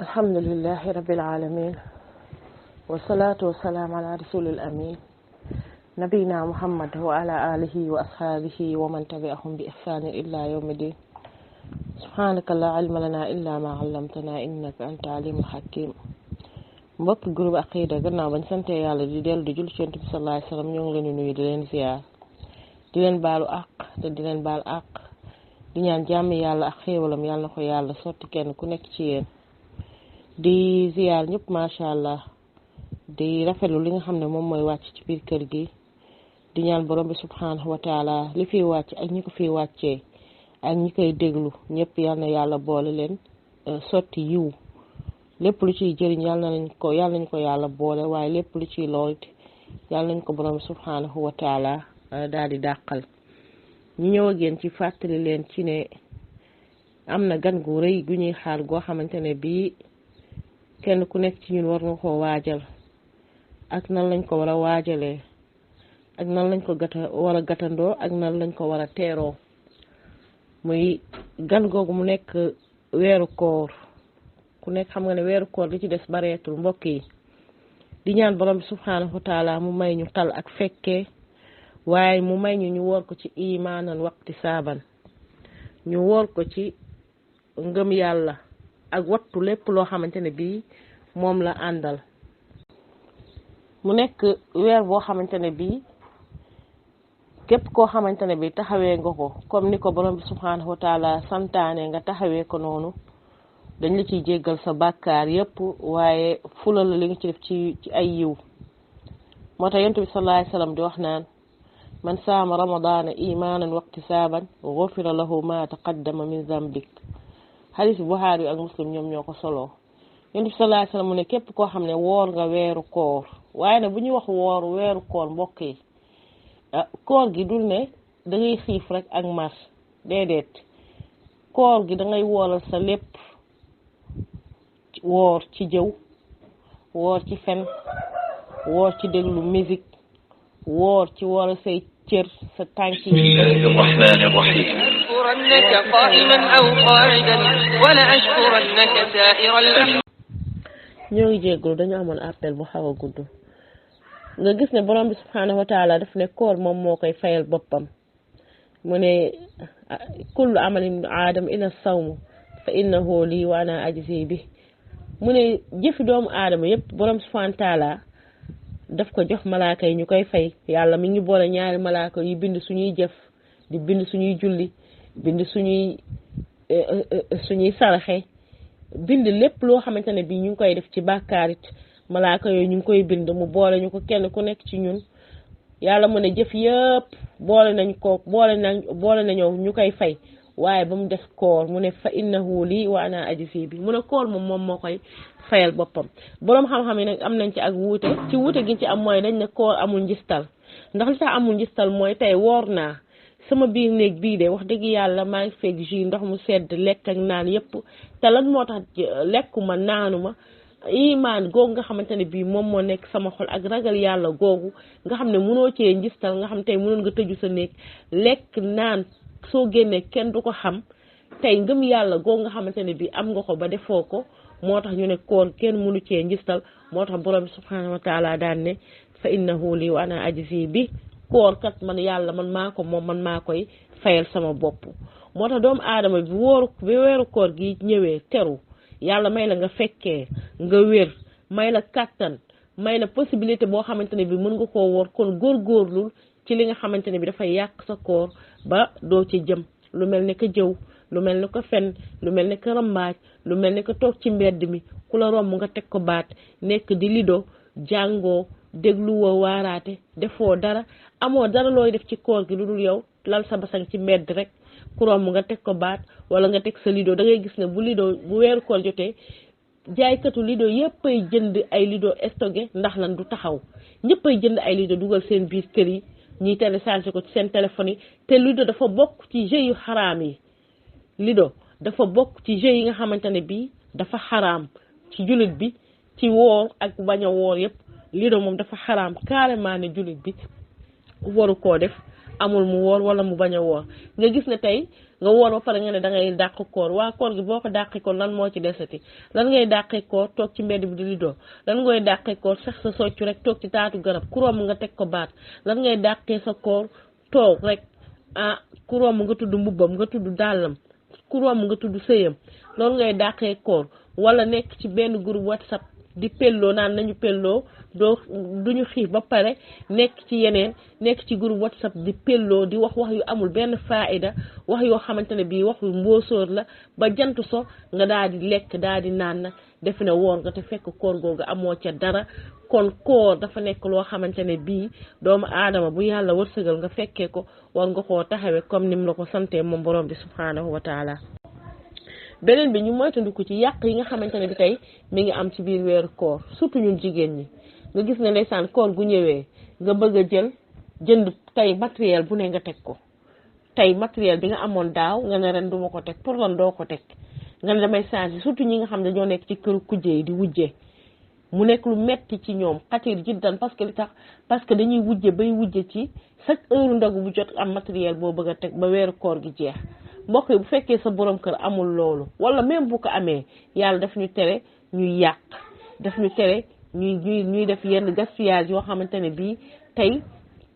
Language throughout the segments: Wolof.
الحمد لله رب العالمين والصلاة والسلام على رسول الأمين نبينا محمد وعلى آله وأصحابه ومن تبعهم بإحسان إلا يوم الدين سبحانك لا علم لنا إلا ما علمتنا إنك أنت عليم الحكيم mbokk groupe aqida gannaaw bañ sante yàlla di dellu di jul ci yonent bi sallallahu alayhi wasallam ñoo ngi leen di nuyu di leen ziar di leen baalu àq te di leen baal àq di ñaan jàmm yàlla ak xéewalam yàlla na ko yàlla sotti kenn ku nekk ci yéen di ziar ñëpp macha allah di rafetlu li nga xam ne moom mooy wàcc ci biir kër gi di ñaan borom bi subhanahu wa taala li fiy wàcc ak ñi ko fiy wàccee ak ñi koy déglu ñëpp yàlla na yàlla boole leen sotti yiw lépp lu ciy jëriñ yàlla nañ ko yàlla boole waaye lépp lu ciy loolit yàlla nañ ko borom subhanahu wa taala daal di dàqal ñu ñëw ak yéen ci fàttali leen ci ne am na gan gu rëy gu ñuy xaar goo xamante ne bii kenn ku nekk ci ñun war nga koo waajal ak nan lañ ko war a waajalee ak nan lañ ko war a gatandoo ak nan lañ ko war a teeroo muy gan googu mu nekk weeru koor ku nekk xam nga ne weeru koor li ci des bareetul mbokk yi di ñaan borom bi subhanahu wa taala mu may ñu tal ak fekkee waaye mu may ñu woor ko ci imaanan waqti saaban ñu woor ko ci ngëm yàlla ak wattu lépp loo xamante ne bii moom la àndal mu nekk weer boo xamante ne bii képp koo xamante ne bii taxawee nga ko comme ni ko borom bi subhanahu wa taala santaane nga taxawee ko noonu dañ la ciy jéggal sa bàkkaar yépp waaye fulal la li nga ci def ci ay yiw moo tax yonent bi sallallahu alayhi wasallam di wax naan man saama ramadaana imaanan waqtisaaban ghufira lahu ma taqaddama min zambik hadith Bukhari ak Muslim ñoom ñoo ko soloo yonent bi sallallahu alayhi wasallam mu ne képp koo xam ne woor nga weeru koor waaye nag bu ñuy wax woor weeru koor mbokk yi koor gi dul ne da ngay xiif rek ak mar déedéet koor gi da ngay wooral sa lépp woor ci jëw woor ci fen woor ci déglu musique woor ci woor say cër sa tànk yi أشكرنك قائما أو قاعدا ولا أشكرنك سائر الأحوال ñoo ngi jéggul dañu amoon appel bu xaw a gudd nga gis ne borom bi subhanahu wa taala daf ne koor moom moo koy fayal boppam mu ne kullu amalin aadam ila sawmu fa innahu lii wa ana ajzi bi mu ne jëfi doomu aadama yépp borom subhanahu wa taala daf ko jox malaaka yi ñu koy fay yàlla mi ngi boole ñaari malaaka yi bind suñuy jëf di bind suñuy julli bind suñuy saraxe bind lépp loo xamante ne bii ñu ngi koy def ci bàkkaarit malaaka yooyu ñu ngi koy bind mu boole ñu ko kenn ku nekk ci ñun yàlla mu ne jëf yëpp boole nañoo ñu koy fay waaye ba mu def koor mu ne fa innahu lii wa ana ajzi bi mu ne koor moom moo koy fayal boppam boroom xam-xam yi nag am nañ ci ak wuute gi ci am mooy dañ ne koor amul njistal ndax li tax amul njistal mooy tey woor naa sama biir néeg bii de wax dëgg yàlla maa ngi fekk jus ndox mu sedd lekk ak naan yépp te lan moo tax lekkuma naanuma imaan googu nga xamante ne bii moom moo nekk sama xol ak ragal yàlla googu nga xam ne mënoo cee njistal nga xam tey mënoon nga tëju sa néeg lekk naan soo génnee kenn du ko xam tey ngëm yàlla googu nga xamante ne bii am nga ko ba defoo ko moo tax ñu ne koor kenn mënu cee njistal moo tax borom bi subhanahu wa taala daan ne fa innahu li wa ana ajzi bi koor kat man yàlla man maa ko moom man maa koy fayal sama bopp moo tax doomu aadama bi weeru koor gi ñëwee teru yàlla may la nga fekkee nga wér may la kàttan may la possibilité boo xamante ne bi mën nga koo woor kon góorgóorlul ci li nga xamante ne bi dafay yàq sa koor ba doo ci jëm lu mel ne que jëw lu mel ne que fen lu mel ne que rambaaj lu mel ne que toog ci mbedd mi ku la romb nga teg ko baat nekk di lido jàngoo dégluwoo waaraate defoo dara amoo dara looy def ci koor gi lu dul yow lal sa basang ci mbedd rek ku romb nga teg ko baat wala nga teg sa lido da ngay gis ne bu weeru koor jotee jaaykatu lido yëppay jënd ay lido stocké ndax lan du taxaw ñëppay jënd ay lido dugal seen biir kër yi ñuy téléchargé ko ci seen téléphone yi te lido dafa bokk ci jeu yu xaraam yi lido dafa bokk ci jeu yi nga xamante ne bii dafa xaraam ci jullit bi ci woor ak bañ a woor yëpp lido moom dafa xaraam carrément ne jullit bi waru koo def amul mu woor wala mu bañ a woor nga gis ne tey nga woor ba pare nga ne da ngay dàq koor waa koor gi boo ko dàqee koor lan moo ci desati lan ngay dàqee koor toog ci mbedd bi di lidoo lan ngay dàqee koor sax sa soccu rek toog ci taatu garab ku romb nga teg ko baat lan ngay dàqee sa koor toog rek ku romb nga tudd mbubbam nga tudd dàllam ku romb nga tudd sëyam loolu ngay dàqee koor wala nekk ci benn groupe WhatsApp di pelloo naan nañu pelloo duñu xiif ba pare nekk ci yeneen nekk ci groupe WhatsApp di pelloo di wax yu amul benn faida wax yoo xamante ne bii waxu mbóosóor la ba jant so nga daal di lekk daal di naan nag defe ne woor nga te fekk koor googu amoo ca dara kon koor dafa nekk loo xamante ne bii doomu aadama bu yàlla wërsëgal nga fekkee ko war nga koo taxawee comme ni mu la ko santee moom borom bi subhanahu wa taala beneen bi ñu moytandiku ci yàq yi nga xamante ne bi tey mi ngi am ci biir weeru koor surtout ñun jigéen ñi nga gis ne ndeysaan koor gu ñëwee nga bëgg a jënd tey matériel bu ne nga teg ko tey matériel bi nga amoon daaw nga ne ren duma ko teg pour lan doo ko teg nga ne damay changer surtout ñi nga xam ne dañoo nekk ci këru kujje yi di wujje mu nekk lu metti ci ñoom xatir jiddan parce que dañuy wujje bay wujje ci chaque heure ndogu bu jot am matériel boo bëgg a teg ba weeru koor gi jeex mbokk yi bu fekkee sa borom kër amul loolu wala même bu ko amee yàlla daf ñu tere ñuy yàq daf ñu tere ñuy def yenn gaspillage yoo xamante ne bii tey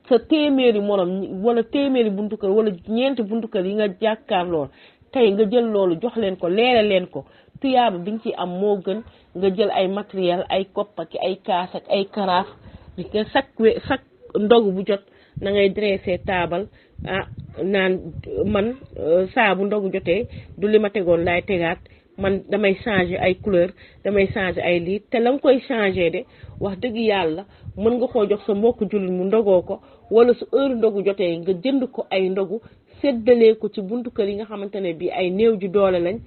sa téeméeri morom wala téeméeri buntu kër wala ñeenti buntu kër yi nga jàkkaar lool tey nga jël loolu jox leen ko leere leen ko tuyaaba bi nga ci am moo gën nga jël ay matériel ay kopp ak ay kaas ak ay karaaf di nga chaque ndogu bu jot na ngay dressé taabal naan man saa bu ndogu jotee du li ma tegoon laay tegaat man damay changer ay couleur damay changer ay lii te la nga koy changer de wax dëgg yàlla mën nga koo jox sa mbokk jullit mu ndogoo ko wala su heure ndogu jotee nga jënd ko ay ndogu séddalee ko ci buntu kër yi nga xamante ne bii ay néew ju doole lañ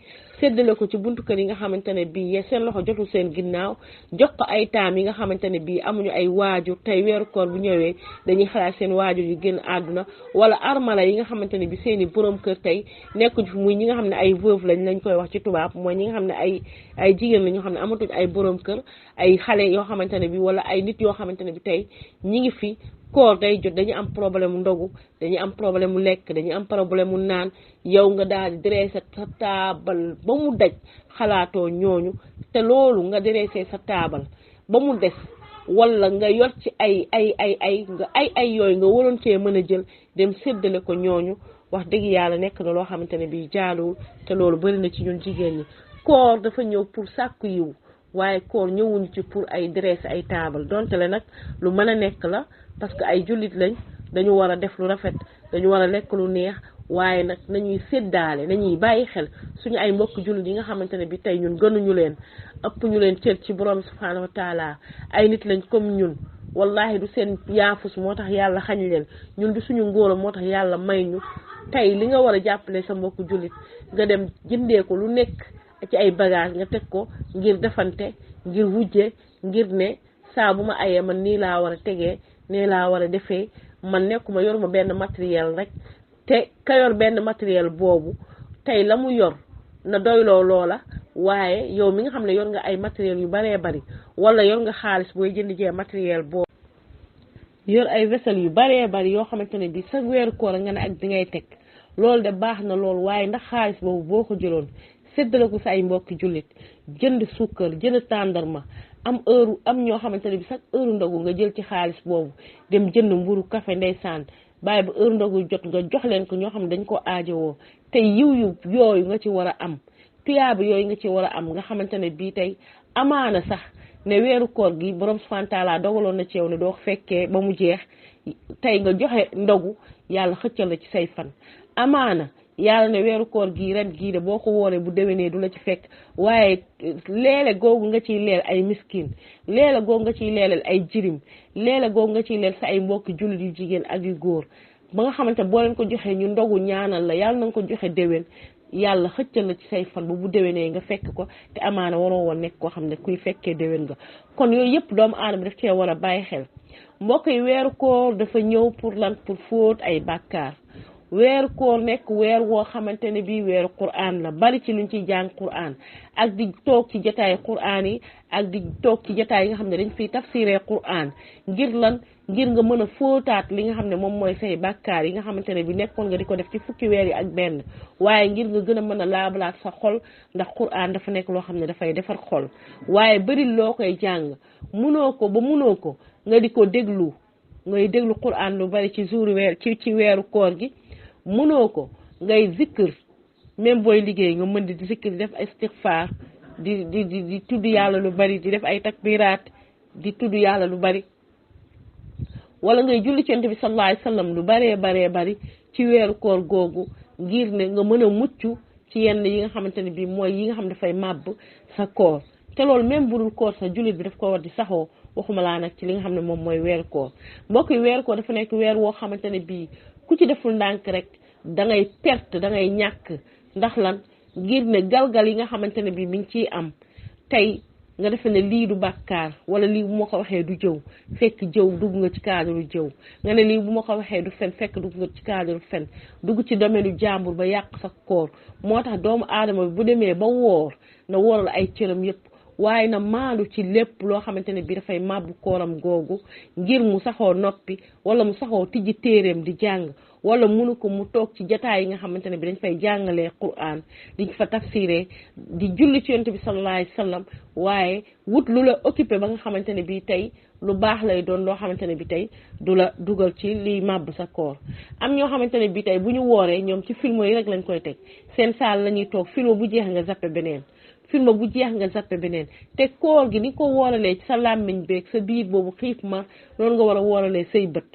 séddale ko ci buntu kër yi nga xamante ne bii seen loxo jotul seen ginnaaw jox ko ay taam yi nga xamante ne bii amuñu ay waajur tey weeru koor bu ñëwee dañuy xalaat seen waajur yu génn àdduna wala armala yi nga xamante ne bii seen i borom kër tey nekkuñu fi muy ñi nga xam ne ay veuve lañ koy wax ci tubaab mooy ñi nga xam ne ay jigéen la ñoo xam ne amatuñ ay borom kër ay xale yoo xamante ne bii wala ay nit yoo xamante ne bii tey ñi ngi fi koor day jot dañu am problème mu ndogu dañu am problème mu lekk dañu am problème mu naan yow nga daal di dressé sa taabal ba mu daj xalaatoo ñooñu te loolu nga dressé sa taabal ba mu des wala nga yor ci ay yooyu nga waroon cee mën a jël dem séddale ko ñooñu wax dëgg yàlla nekk na loo xamante ne bii jaaluwul te loolu bari na ci ñun jigéen ñi koor dafa ñëw pour sàkku yiw waaye koor ñëwuñu ci pour ay dressé ay taabal donte le nag lu mën a nekk la parce que ay jullit lañ dañu war a def lu rafet dañu war a lekk lu neex waaye nag nañuy séddaale nañuy bàyyi xel suñu ay mbokk jullit yi nga xamante ne bi tey ñun gënuñu leen ëpp ñu leen cër ci borom subhanahu wa taala ay nit lañ comme ñun wallahi du seen yaafus moo tax yàlla xañ leen ñun du suñu ngóora moo tax yàlla may ñu tey li nga war a jàppale sa mbokk jullit nga dem jëndee ko lu nekk ci ay bagage nga teg ko ngir defante ngir wujje ngir ne saa bu ma ayee man nii laa war a tegee nee laa war a defee man nekkuma yor ma benn matériel rek te ka yor benn matériel boobu tey la mu yor na doyloo loola waaye yow mi nga xam ne yor nga ay matériel yu baree bari wala yor nga xaalis booy jënd jee matériel boobu yor ay vaisselle yu baree bari yoo xamante ne bi sa weeru koor nga ne ak di ngay teg loolu de baax na loolu waaye ndax xaalis boobu boo ko jëloon séddale ko sa ay mbokki jullit jënd sukkar jënd tàndarma am ñoo xamante ne bi chaque heure ndogu nga jël ci xaalis boobu dem jënd mburu café ndeysaan bàyyi ba heure ndogu jot nga jox leen ko ñoo xam ne dañ ko aajowoo te yiw yooyu nga ci war a am tuyaaba yooyu nga ci war a am nga xamante ne bii tey amaana sax ne weeru koor gi borom subhanahu wa taala dogaloon na ci yow ne doo fekkee ba mu jeex tey nga joxe ndogu yàlla xëccal la ci say fan amaana yàlla ne weeru koor gii ren gii de boo ko wooree bu déwénee du la ci fekk waaye leele googu nga ciy leel ay miskin leele googu nga ciy leelal ay jirim leele googu nga ciy leel sa ay mbokki jullit yu jigéen ak yu góor ba nga xamante boo leen ko joxee ñu ndogu ñaanal la yàlla na nga ko joxe déwén yàlla xëccal la ci say fan ba bu déwénee nga fekk ko te amaana waroo woon nekk koo xam ne kuy fekkee déwén nga kon yooyu yëpp doomu aadama daf cee war a bàyyi xel mbokk yi weeru koor dafa ñëw pour lan pour fóot ay bàkkaar weeru koor nekk weer woo xamante ne bii weeru Qur'an la bari ci luñ ciy jàng Qur'an ak di toog ci jotaayu Qur'an yi ak di toog ci jotaay yi nga xam ne dañ fiy tafsiree Qur'an ngir lan ngir nga mën a fóotaat li nga xam ne moom mooy say bàkkaar yi nga xamante ne bi nekkoon nga di ko def ci fukki weer yi ak benn waaye ngir nga gën a mën a laabalaat sa xol ndax Qur'an dafa nekk loo xam ne dafay defar xol waaye bari loo koy jàng munoo ko nga di ko déglu ngay déglu Qur'an lu bari ci jour ci weeru koor gi munoo ko ngay zikr même booy liggéey nga mën di zikr di def ay istighfar di tudd yàlla lu bari di def ay takbiraat di tudd yàlla lu bari wala ngay julli ci Yonent bi sallallahu alayhi wasallam lu baree bari ci weeru koor googu ngir ne nga mën a mucc ci yenn yi nga xamante ne bii mooy yi nga xam dafay màbb sa koor te loolu même budul koor sa jullit bi daf ko war di saxoo waxuma laa nag ci li nga xam ne moom mooy weeru koor mbokk yi weeru koor dafa nekk weer woo xamante ne bii ku ci deful ndànk rek da ngay perte da ngay ñàkk ndax lan ngir ne galgal yi nga xamante ne bii mi ngi ciy am tey nga defe ne lii du bàkkaar wala lii bu ma ko waxee du jëw fekk jëw dugg nga ci cadre jëw nga ne lii bu ma ko waxee du fen fekk dugg nga ci cadre fen dugg ci domaine u jàmbur ba yàq sa koor moo tax doomu aadama bi bu demee ba woor na wooral ay cëram yëpp waaye na maandu ci lépp loo xamante ne bi dafay màbbu kooram googu ngir mu saxoo noppi wala mu saxoo tijji téeréem di jàng wala munu ko mu toog ci jotaay yi nga xamante ne bi dañ fay jàngalee Qur'an diñ fa tafsiree di julli ci Yonent bi sallallahu alayhi wasallam waaye wut lu la occupé ba nga xamante ne bi tey lu baax lay doon loo xamante ne bi tey du la dugal ci liy màbb sa koor am ñoo xamante ne bi tey bu ñu wooree ñoom ci film yi rek lañ koy teg seen saal la ñuy toog film bu jeex nga zappe beneen film bu jeex nga zappe beneen te koor gi ni ko wooralee ci sa làmmiñ beeg sa biir boobu xiif ma loolu nga war a wooralee say bët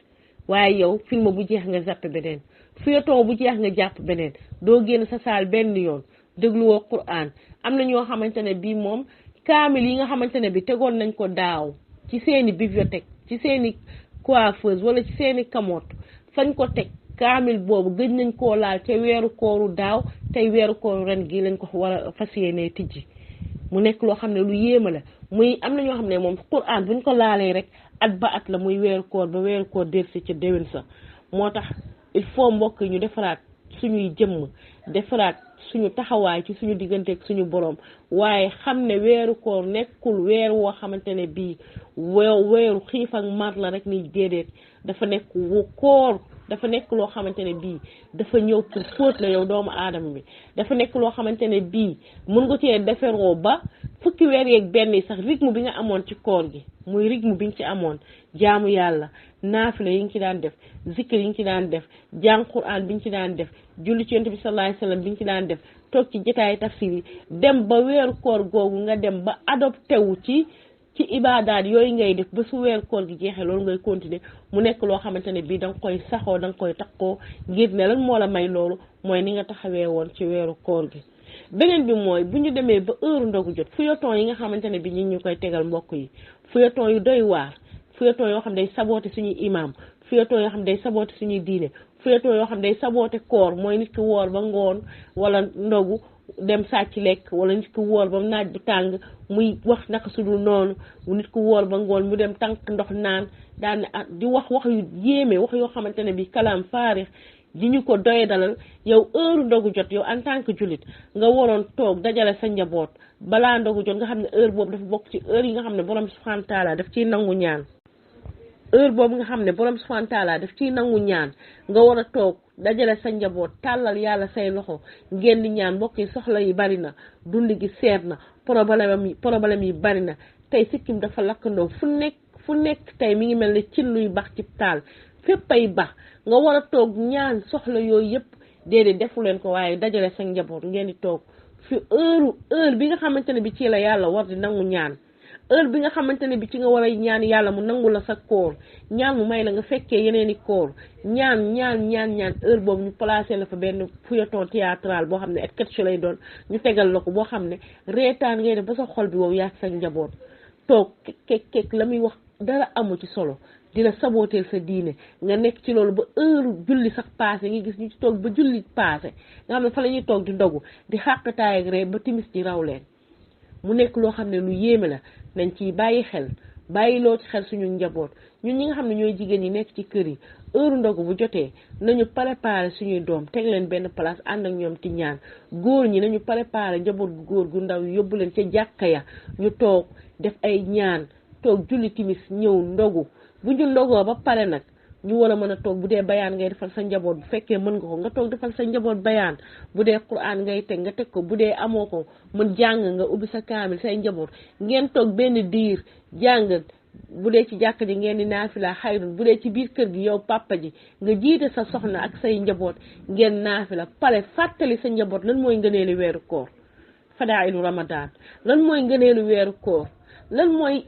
waaye yow film bu jeex nga zappe beneen feuilleton bu jeex nga jàpp beneen doo génn sa saal benn yoon dégluwoo Qur'an am na ñoo xamante ne bii moom kaamil yi nga xamante ne bi tegoon nañ ko daaw ci seeni bibliothèque ci seeni coiffeuse wala ci seeni kamoot fañ ko teg kaamil boobu gëj nañ koo laal ca weeru kooru daaw tey weeru kooru ren gi lañ ko war a fas yéenee tijji mu nekk loo xam ne lu yéema la muy am na ñoo xam ne moom Qur'an buñ ko laalee rek at ba at la muy weeru koor ba weeru koor delsi ca déwén sa moo tax il faut mbokk ñu defaraat suñuy jëmm defaraat suñu taxawaay ci suñu diggante ak suñu borom waaye xam ne weeru koor nekkul weer woo xamante ne bii weeru xiif ak mar la rek ni déedéet dafa nekk koor dafa nekk loo xamante ne bii dafa ñëw pour fóot la yow doomu aadama bi dafa nekk loo xamante ne bii mun nga cee deferoo ba fukki weer yeeg benn yi sax rythme bi nga amoon ci koor gi muy rythme bi nga ci amoon jaamu yàlla naafila yi nga ci daan def zikr yi nga ci daan def jàng Qur'an bi nga ci daan def julli ci Yonent bi sallallahu alayhi wasallam bi nga ci daan def toog ci jotaay tafsir yi dem ba weeru koor googu nga dem ba adopté wu ci ibaadaat yooyu ngay def ba su weeru koor gi jeexee loolu ngay continuer mu nekk loo xamante ne bii da nga koy saxoo da nga koy takkoo ngir ne lan moo la may loolu mooy ni nga taxawee woon ci weeru koor gi. beneen bi mooy bu ñu demee ba heure ndogu jot feuilleton yi nga xamante ne bi ñu koy tegal mbokk yi feuilleton yu doy waar feuilleton yoo xam ne day saboote suñuy imam feuilleton yoo xam ne day saboote suñuy diine feuilleton yoo xam ne day saboote koor mooy nit ki woor ba ngoon wala ndogu dem sàcc lekk wala nit ku wóor ba naaj bu tàng muy wax naka su dul noonu nit ku wóor ba ngoon mu dem tànk ndox naan daan di wax yu yéeme wax yoo xamante ne bi kalaam faarix di ñu ko doye dalal yow heure ndogu jot yow en tant que jullit nga waroon toog dajale sa njaboot balaa ndogu jot nga xam ne heure boobu dafa bokk ci heure yi nga xam ne borom subhanahu wa taala daf ciy nangu ñaan heure boobu nga xam ne borom subhanahu wa taala daf ciy nangu ñaan nga war a toog dajale sa njaboot tàllal yàlla say loxo ngeen di ñaan mbokk yi soxla yi bari na dund gi seet na problème yi bari na tey sikkim dafa lakkandoo fu nekk tey mi ngi mel ne cin luy bax ci taal fépp ay bax nga war a toog ñaan soxla yooyu yëpp déedéet defu leen ko waaye dajale sa njaboot ngeen di toog fi heure bi nga xamante ne bi ci la yàlla war di nangu ñaan heure bi nga xamante ne bi ci nga war a ñaan yàlla mu nangu la sa koor ñaan mu may la nga fekkee yeneeni koor ñaan heure boobu ñu placé la fa benn feuilleton théâtral boo xam ne sketch lay doon ñu tegal la ko boo xam ne reetaan ngay def ba sa xol bi wow yaa sa njaboot toog kek la muy wax dara amu ci solo dina sabooteel sa diine nga nekk ci loolu ba heure julli sax passé nga gis ñu ci toog ba julli passé nga xam ne fa la ñuy toog di ndogu di xàqataay ak ree ba timis ji raw leen mu nekk loo xam ne lu yéeme la nañ ciy bàyyi xel bàyyi loo ci xel suñu njaboot ñun ñi nga xam ne ñooy jigéen ñi nekk ci kër yi heure ndogu bu jotee nañu préparer suñuy doom teg leen benn place ànd ak ñoom ci ñaan góor ñi nañu préparer njaboot gu góor gu ndaw yóbbu leen ca jàkka ya ñu toog def ay ñaan toog julli timis ñëw ndogu bu ñu ndogoo ba pare nag ñu war a mën a toog bu dee bayaan ngay defal sa njaboot bu fekkee mën nga ko nga toog defal sa njaboot bayaan bu dee Qur'an ngay teg nga teg ko bu dee amoo ko mën jàng nga ubbi sa kaamil say njaboot ngeen toog benn diir jàng bu dee ci jàkk ji ngeen di naafila xayrun bu dee ci biir kër gi yow papa ji nga jiite sa soxna ak say njaboot ngeen naafila pare fàttali sa njaboot lan mooy ngëneelu weeru koor fadaa'ilu Ramadan lan mooy ngëneelu weeru koor lan mooy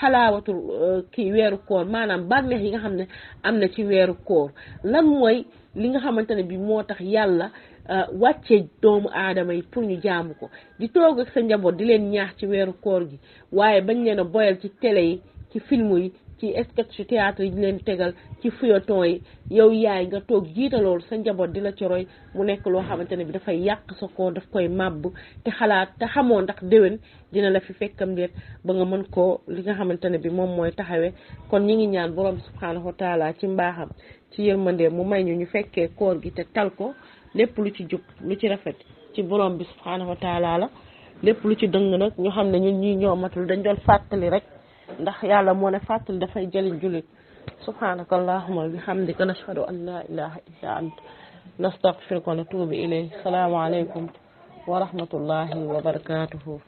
xalaawatul kii weeru koor maanaam bànneex yi nga xam ne am na ci weeru koor lan mooy li nga xamante ne bi moo tax yàlla wàcce doomu aadama yi pour ñu jaamu ko di toog ak sa njaboot di leen ñaax ci weeru koor gi waaye bañ leen a boyal ci télé yi ci film yi ci sketch théâtre yi di leen tegal ci feuilleton yi yow yaay nga toog jiitalool sa njaboot di la ci roy mu nekk loo xamante ne bi dafay yàq sa koor daf koy màbb te xalaat te xamoo ndax déwén dina la fi fekkam déet ba nga mën koo li nga xamante ne bi moom mooy taxawee kon ñi ngi ñaan borom bi subhanahu wa taala ci mbaaxam ci yërmande mu may ñu fekkee koor gi te tal ko lépp lu ci jub lu ci rafet ci borom bi subhanahu wa taala la lépp lu ci dëng nag ñu xam ne ñun ñii ñoo matul dañ doon fàttali rek ndax yàlla moo ne fàttali dafay jëliñ jullit subhanaka allahumma wa bihamdika nashhadu an la ilaha illa ant nastaghfiruka wa natubu ilayk salaamu alaykum wa rahmatullahi wa barakatuhu